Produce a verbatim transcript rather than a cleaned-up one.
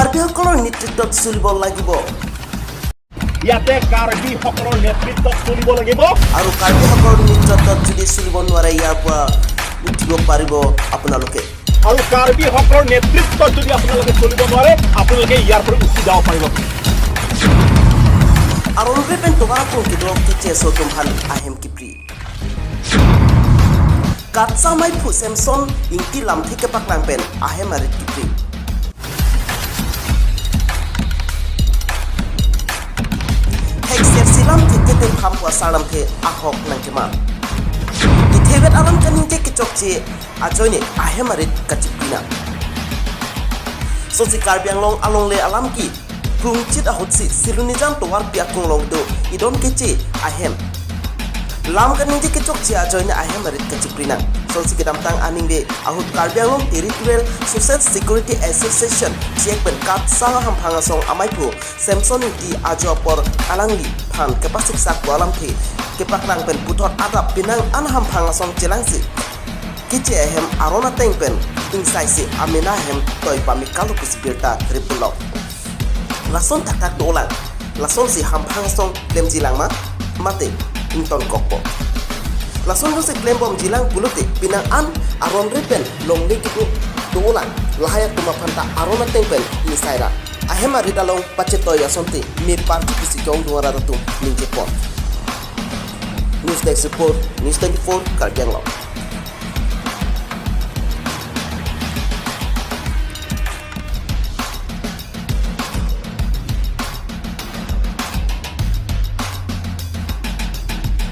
কাৰ্বিসকলৰ নেতৃত্বত চলিব লাগিব। ইয়াতে কাৰ্বিসকলৰ নেতৃত্বত চলিব লাগিব। আৰু কাৰ্বিসকলৰ নেতৃত্বত যদি চলিব নোৱাৰে, ইয়াৰ পৰা উঠিব পাৰিব আপোনালোকে। আৰু কাৰ্বিসকলৰ নেতৃত্বত যদি আপোনালোকে চলিব নোৱাৰে, আপোনালোকে ইয়াৰ পৰা উঠি যাব পাৰিব। Aron repen tovar akung kedok keche aso atum aphan ahem kipri. Katsa amaiphu Samson Ingti lamthe kepaklang pen ahem arit kipri. Thekser si lamthe kete phampu asar lamthe ahok nangkemar. Kethebet alam kaningje kechokche ajoine ahem arit kachipri nang. Sosi Karbi Anglong alongle alam ke krungchit ahutsi Silonijan tovarpi akung along do idon keche ahem. Lam kaningje kechokche ajoine ahem arit kachipri nang. Sosi kedamtang aningve ahut Karbi Anglong Territorial Social Security Association chek pen Katsa hamphang asong amaiphu Samson Ingti ajo apor alangli aphan kepasiksak pu alamthe kepaklang pen puthot adap penang an hamphang asong chelangsi keche ahem aron ateng pen ingsaisi amena ahem toi pame kalo pusi birta rip pulo. Lason thakthak dolang. Lasonsi hamphang asong klemji lang ma, mate ingtonkokpo. Lason dosi klembomji lang pulote penang an aron repen longle kedo dolang. Lahai atum aphan ta aron ateng pen ingsai ra. Ahem arit along pachetoi asonte me party pusi kong dunga rat atum ningjepon. News Desk Report, News twenty-four, Karbi Anglong.